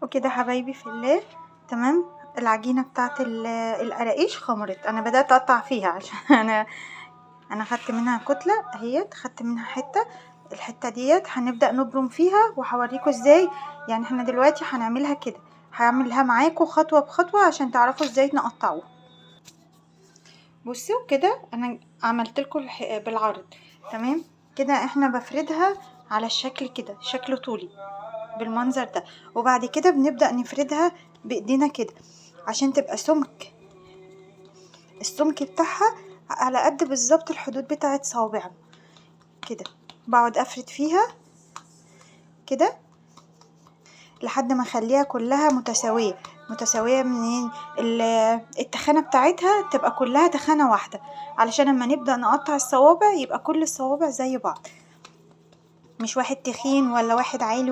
وكده حبايبي في الله، تمام. العجينة بتاعت القراقيش خمرت، انا بدأت اقطع فيها عشان انا خدت منها كتلة اهيت، خدت منها حتة. الحتة ديت هنبدأ نبرم فيها وهوريكم ازاي. احنا دلوقتي هنعملها كده، هعملها معاكم خطوة بخطوة عشان تعرفوا ازاي نقطعوها. بصوا كده انا عملت لكم بالعرض، تمام كده. احنا بفردها على الشكل كده، شكل طولي بالمنظر ده، وبعد كده بنبدأ نفردها بايدينا كده عشان تبقى سمك، السمك بتاعها على قد بالظبط الحدود بتاعت صوابعنا كده. بقعد افرد فيها كده لحد ما اخليها كلها متساوية. متساوية منين؟ التخانة بتاعتها تبقى كلها تخانة واحدة، علشان لما نبدأ نقطع الصوابع يبقى كل الصوابع زي بعض، مش واحد تخين ولا واحد عالي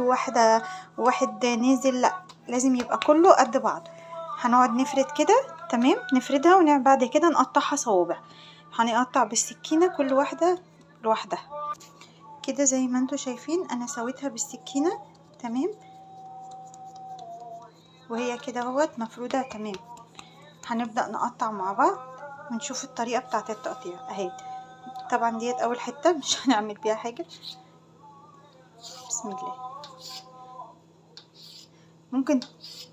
وواحد نازل، لا لازم يبقى كله قد بعض. هنقعد نفرد كده، تمام، نفردها وبعد كده نقطعها صوابع. هنقطع بالسكينة كل واحدة لوحدها كده زي ما انتوا شايفين. انا سويتها بالسكينة، تمام، وهي كده اهوت مفرودة، تمام. هنبدأ نقطع مع بعض ونشوف الطريقة بتاعت التقطيع اهي. طبعا ديت اول حتة مش هنعمل بيها حاجة. بسم الله. ممكن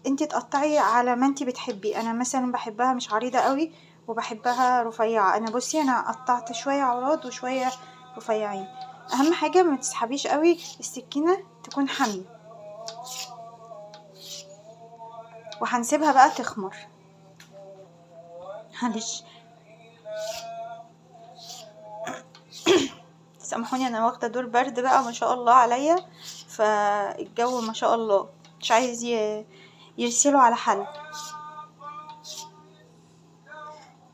انتي تقطعي على ما انتي بتحبي. انا مثلا بحبها مش عريضة قوي وبحبها رفيعة. انا بصي انا قطعت شوية عراض وشوية رفيعين. اهم حاجة ما تسحبيش قوي السكينة، تكون حامية. وهنسيبها بقى تخمر. معلش سامحوني انا واخده دور برد بقى ما شاء الله عليا، فالجو ما شاء الله مش عايز يرسله على حل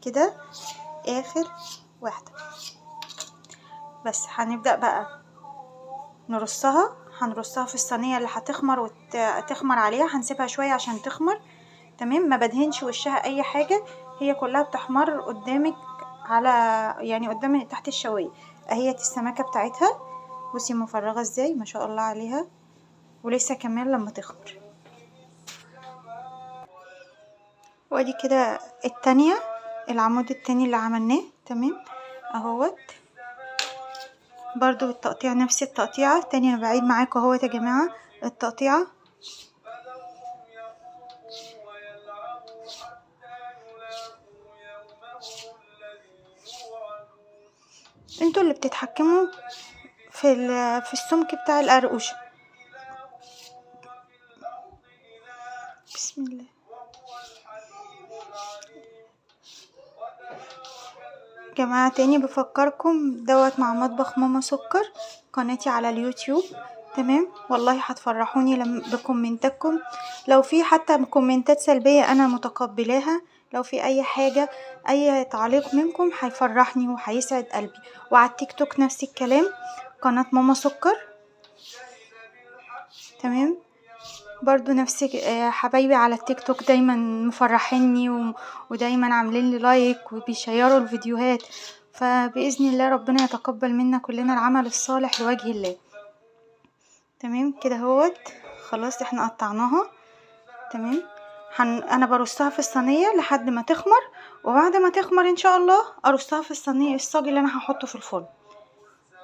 كده. اخر واحده بس. هنبدأ بقى نرصها. هنرصها في الصينية اللي هتخمر وتخمر عليها. هنسيبها شوية عشان تخمر، تمام. ما بدهنش وشها اي حاجة، هي كلها بتحمر قدامك على يعني قدام تحت الشواية. اهي السماكة بتاعتها، بصي مفرغة ازاي ما شاء الله عليها، ولسه كمان لما تخمر. وادي كده التانية، العمود التاني اللي عملناه، تمام اهوت. برضو التقطيع نفس التقطيعة. تاني انا بعيد معاكم اهوت يا جماعة التقطيعة. انتوا اللي بتتحكموا في السمك بتاع القرقوشة. بسم الله. جماعة تاني بفكركم دوت مع مطبخ ماما سكر، قناتي على اليوتيوب، تمام. والله هتفرحوني بكومنتاتكم. لو في حتى كومنتات سلبية انا متقبلاها، لو في اي حاجة اي تعليق منكم هيفرحني وهيسعد قلبي. وعلى التيك توك نفس الكلام، قناة ماما سكر، تمام. برضو نفس حبايبي على التيك توك دايما مفرحيني ودايما عاملين لي لايك وبيشيروا الفيديوهات. فبإذن الله ربنا يتقبل منا كلنا العمل الصالح لوجه الله، تمام كده اهوت. خلاص احنا قطعناها، تمام. انا برصها في الصينية لحد ما تخمر، وبعد ما تخمر ان شاء الله ارصها في الصينية الصاج اللي انا هحطه في الفرن.